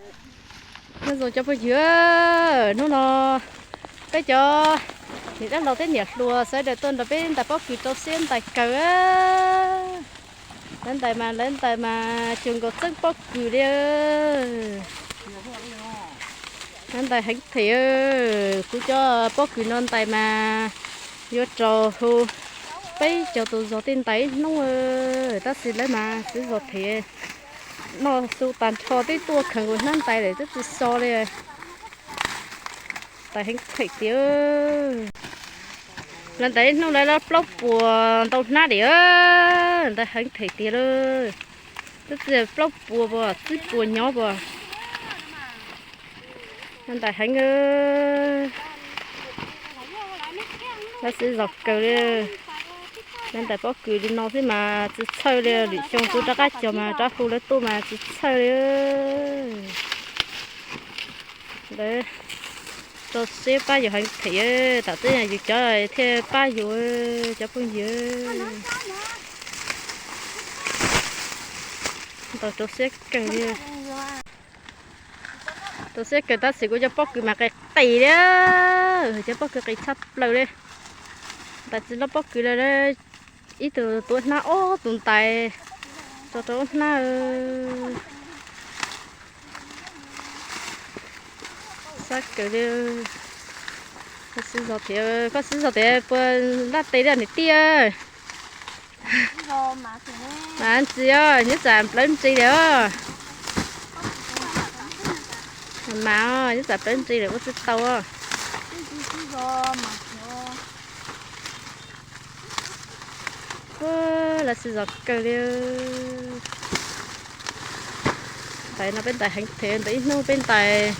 Nyob zoo cov phooj ywg, hnub no peb cov niam dab laug thiab niam hluas sawv daws tuaj nrog peb ntais pob kws rau siab ntais kawg. Lawv ntais mas lawv ntais mas cuag nkaus txeeb pob kws li. Lawv ntais heev thiab. Kuv cov pob kws no ntais mas yuav rau hu peb caug tus zog tej ntais ib hnub, tab sis lawv mas xwb zog thiab. Noj su tag nrho twb tuaj kheev nkaus hnab ntais lawm twb tsis so li. Ntais heev thiab tiag. Lawv ntais ib hnub lawv plaub puas ntau hnab li. Ntais heev thiab tiag lauj. Twb txij plaub puas puas tsib puas nyob puas. Lawv ntais heev. Lawv xwb zog kawg li. Lawv ntais pob kws li no xwb mas tsis txhawj li, lwm xyoo kuv rov qab cog mas rov hu lawv tuaj mas tsis txhawj li. Lawv rau siab pab yus heev thiab, tam twb yog yus cov thiaj pab yus, cov phooj ywg. Ntais rau siab kawg li. Rau siab kawg tab sis kuv cov pob kws mas qis qis li. Cov pob kws qis tshaj plaws li. Ntais tsis loj pob kws li. Ib tug tuav hnab ob tug ntais, tso rau hnab. Sab kawg li. Koj xwb zog thiab, koj xwb zog thiab puas laj tes li niam tij? Mas ntsis os, nyob tsam plawv ntsis li os. Mas nyob tsam plawv ntsis li ua tsis tau. Lawv xwb zog kawg li. Ntais no peb ntais heev thiab, ntais ib hnub peb ntais